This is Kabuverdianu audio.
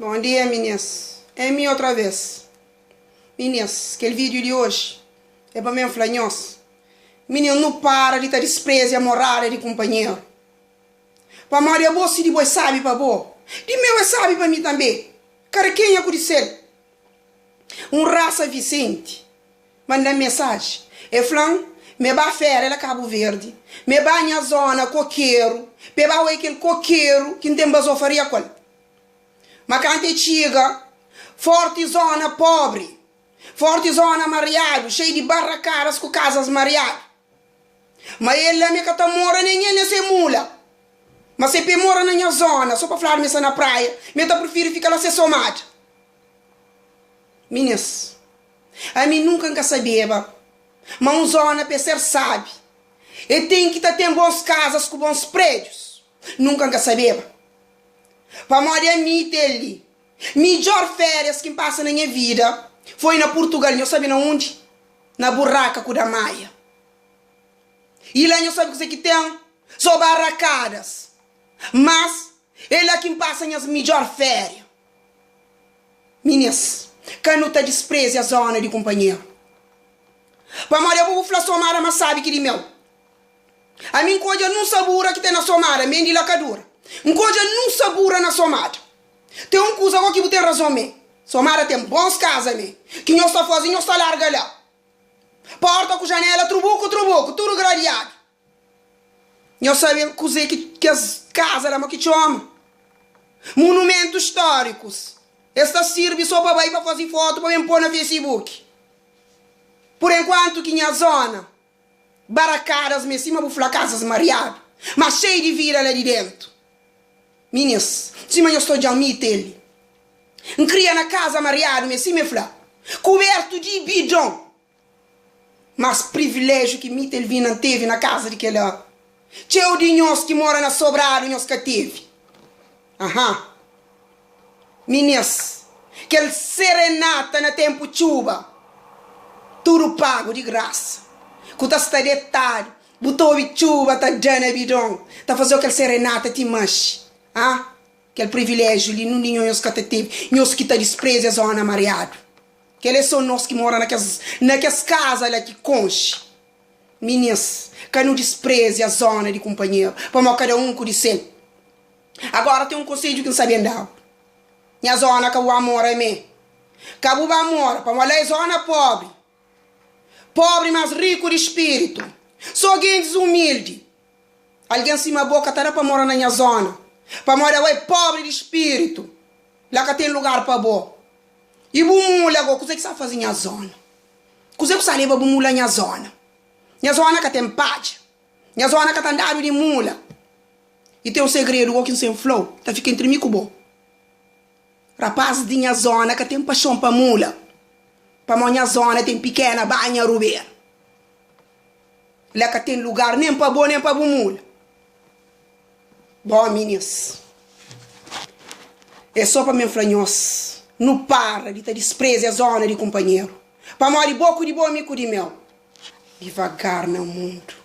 Bom dia minis, é mi otra vez. Minis, kel vídeo di oji é pa mi fla nhos, minis nu para di ta disprezia morada di kunpanheru. Pamodi abo si di bo é sabi pa bo, di meu é sabi pa mi tanbe. Kada kenha ku di sel. Un rasa Vicente manda-m mesaji, e fla-m ma e ba féria la Kabu Verdi, ma e ba nha zona kokeru, pa e ba oia kel kokeru ki N ten bazofaria ku el. Ma kantu e txiga, forti zona pobri, forti zona mariadu, xeiu di barrakadas ku kazas mariadu. Ma el la mi ka ta mora nen el nen se mula. Ma se pe mora na nha zona, so pa fladu mi sta na praia, mi ta prifiri fika la se somada. Minis, ami nunka N ka sabeba ma un zona pe ser sabi, e ten ki ta ten bons kazas ku bons prédius. Nunka N ka sabeba. Pamodi ami ten li. Midjor férias ki N pasa na nha vida foi na Purtugal. Nhos sabe na undi? Na Buraka ku Damaia. I la nhos sabe kuzê ki ten? Sô barakadas. Mas é la ki N pasa nhas midjor féria. Minis, ka nu ta disprezia zóna di kunpanheru. Pamodi abo bu fla somada ma sabi ki di meu. Ami N ka odja nun sabura ki ten na somada, men di la ka dura. N ka odja nun sabura na somada. Ten un kuza go ki bu ten razon me, somada ten bons kaza me, ki nhos ta faze nhos ta larga la. Porta ku janela trubuku trubuku, tudu gradiadu. Nhos sabe kuzê ki kes kaza la ma ki txoma munumentus stórikus. Es ta sirbi sô pa bai pa faze fotu pa ben pô na Facebook. Pur enkuantu ki nha zóna, barakadas mê sima bu fla kazas mariadu, má xeiu di vida la di déntu. Minis, sima nhos ta odja-m mi te li. N kria na kaza mariadu mê sima e fla, kubertu di bidon. Mas priviléjiu ki mi Telvina N tevi na kaza di kel-la, txeu di nhos ki mora na sobradu nhos ka tevi. Aha. Minis, kel serenata na ténpu txuba, tudu pagu di grasa, ku ta sta detadu, bu ta obi txuba ta da na bidon, ta faze-u kel serenata ti manxe. Ah, kel priviléjiu li nun di nhos ka ta tevi, nhos ki ta dispreza zóna mariadu. Kel é so nos ki mora na kes na kes kaza la ki konxe. Minis, ka nu disprezia zona di kunpanheru, pamó kada un ku di sel. Agora ten un konsedju ki N sa ben da-bu. Nha zona ka bu ba mora mé. Ka bu ba mora, pamó la é zona pobri. Pobri mas riku di spiritu. So gentis umildi. Algen sima bo ka ta da pa mora na nha zona, pamodi abo é pobri di spiritu. La ka ten lugar pa bo. I bu mula go, kuze ki sa faze nha zona? Kuze ku sa leba bu mula nha zona? Nha zona ka ten padja. Nha zona ka ta andadu di mula. I ten un segredu go ki N sen fla-u, ta fika entri mi ku bo. Rapazis di nha zona ka ten paxon pa mula, pamo nha zona ten pikena banha rubera. La ka ten lugar nen pa bo nen pa bu mula. Bom minis, é só pa mi fla nhos, nu para di ta disprezia zona di kunpanheru, pamodi bo ku di bo, mi ku di meu. Divagar na mundu.